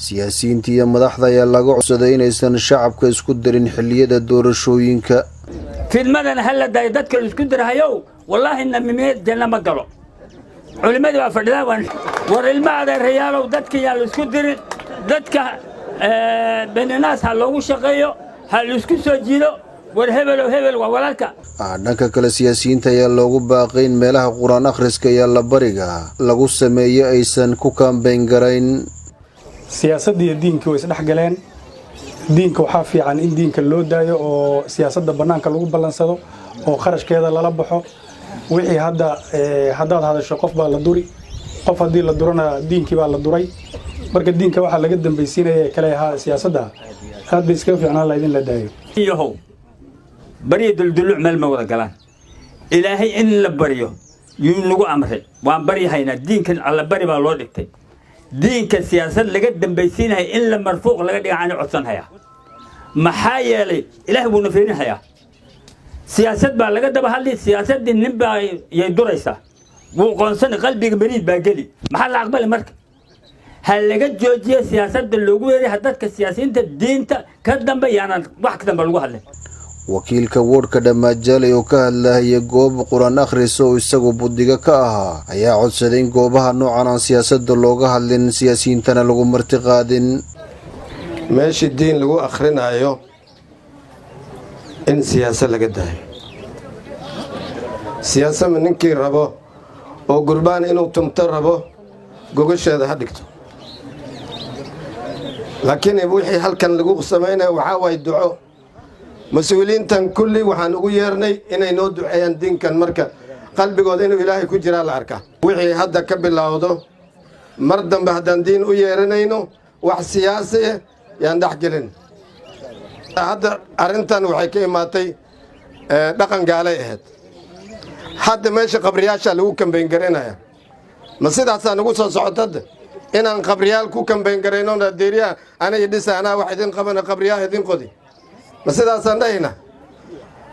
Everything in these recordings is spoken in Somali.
Siyaasiyiinta iyo madaxda ayaa laga codsaday inaysan shacabka isku darin xilliyada doorashooyinka. Fidmadan ha la daayo. Dadka la isku dirhayow, wallaahi namimeed janna ma galo. Culimmadii baa fadhidaa. War ilma adeerayaalow, dadka yaan la isku dirin. Dadka beninaas ha loogu shaqeeyo, ha la isku soo jiido. War hebelow, hebel waa walaalka. Dhanka kale, siyaasiyiinta ayaa loogu baaqay in meelaha Qur-aan akhriska iyo allabariga lagu sameeyo aysan ku kaambeyn garayn. Siyaasadda iyo diinkii way isdhex galeen. Diinka waxaa fiican in diinka loo daayo oo siyaasadda bannaanka lagu ballansado oo kharashkeeda lala baxo. Wixii hadda haddaad hadasho, qof baa la duri. Qof haddii la durana, diinkii baa la duray. Marka diinka waxaa laga dambaysiinaya kale ahaa siyaasadda, aad bay iskaga fiicnaan lahayd in la daayo. Yahow, baryo dulduluc meel ma wada galaan. Ilaahay in la baryo yuu nagu amray, waan baryahaynaa. Diinkan alla bari baa loo dhigtay. Diinka siyaasad laga dambaysiinaya in la marfuuq laga dhiga ani codsanhayaa. Maxaa yeelay, Ilaahay wuuna fiirinhayaa. Siyaasad baa laga daba hadli, siyaasaddii nin baa yay duraysaa, wuu qoonsani, qalbiga mariid baa geli. Maxaa la aqbali? Marka ha laga joojiyo siyaasadda loogu yeeray dadka siyaasiyiinta. Diinta ka dambe yaanan wax ka dambe lagu hadlin. Wakiilka woodhka Dhammaajaaley oo ka hadlahaya goob Qur-aan akhris oo isagu buddiga ka ahaa ayaa codsaday in goobaha noocan aan siyaasadda looga hadlin, siyaasiyiintana lagu marti qaadin. Meeshii diin lagu akhrinayo in siyaasad laga daayo. Siyaasama ninkii rabo oo gurbaan inuu tumto rabo, gogasheeda ha dhigto, laakiin wixii halkan lagu samaynaya waxaa waay duco. Mas-uuliyiintan kulli waxaan ugu yeernay inay noo duceeyaan diinkan. Marka qalbigooda inuu Ilaahay ku jiraa la arkaa. Wixii hadda ka bilowdo, mar dambe haddaan diin u yeeranayno, wax siyaasi ah yaan dhex gelin. Hadda arrintan waxay ka imaatay dhaqan gaalay ahayd. Hadda meesha qabriyaashaa lagu kambayn garaynaya. Ma sidaasaa nagu soo socotadda inaan qabriyaal ku kambayn garayno? Deeriyaha aniga dhisa, anaa wax idin qabana, qabriyaha idin qodi. Ma sidaasaan dhahayna?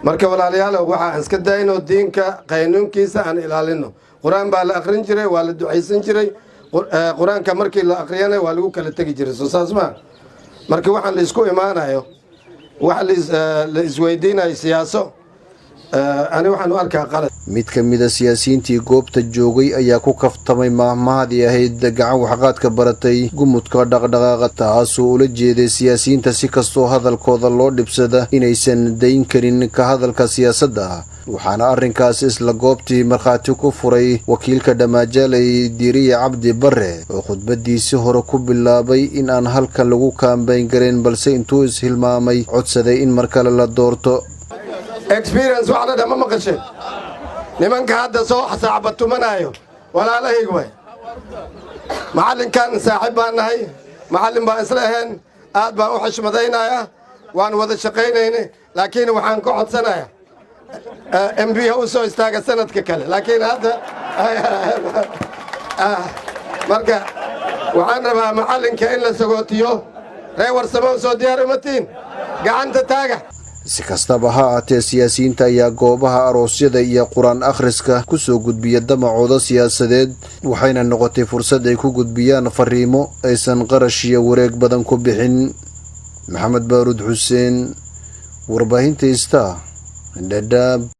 Marka walaalayaalow, waxaan iska dayno, diinka qaynuunkiisa aan ilaalino. Qur-aan baa la akhrin jiray, waa la ducaysan jiray. Qur-aanka markii la akhriyana, waa lagu kala tegi jiray. Soo saas maa? Marka waxaan la isku imaanayo, waxa la isweydiinayo siyaaso, ani waxaan u arkaa qalad. Mid ka mid a siyaasiyiintii goobta joogay ayaa ku kaftamay maahmahadii ahayd "Gacan waxqaadka baratay, gumudka dhaqdhaqaaqa", taasoo ula jeeday siyaasiyiinta si kastoo hadalkooda loo dhibsada inaysan dayn karin ka hadalka siyaasadda. Waxaana arrinkaas isla goobtii markhaati ku furay wakiilka Dhammaajaaley, Diiriye Cabdi Bare, oo khudbadiisi hore ku bilaabay in aan halkan lagu kaambayn garin, balse intuu ishilmaamay codsaday in mar kale la doorto. Experience wax la dhama maqashe. Nimanka hadda soo saacbatumanaayo walaalahayg waay. Macallinkan saaxiib baan nahay, macallin baan isla ahayn, aad baan u xishmadaynayaa, waan wada shaqaynayne. Laakiin waxaan ka codsanayaa MP ha u soo istaaga sanadka kale. Laakiin hadda marka waxaan rabaa macallinka in la sagootiyo. Ree Warsamo, soo diyaar umatiin? Gacanta taaga. Si kastaba ha ahaatee, siyaasiyiinta ayaa goobaha aroosyada iyo Qur-aan akhriska kusoo gudbiya damacooda siyaasadeed, waxayna noqotay fursad ay ku gudbiyaan fariimo aysan qarash iyo wareeg badan ku bixin. Maxamed Baaruud Xuseen, warbaahinta Star, Dhadhaab.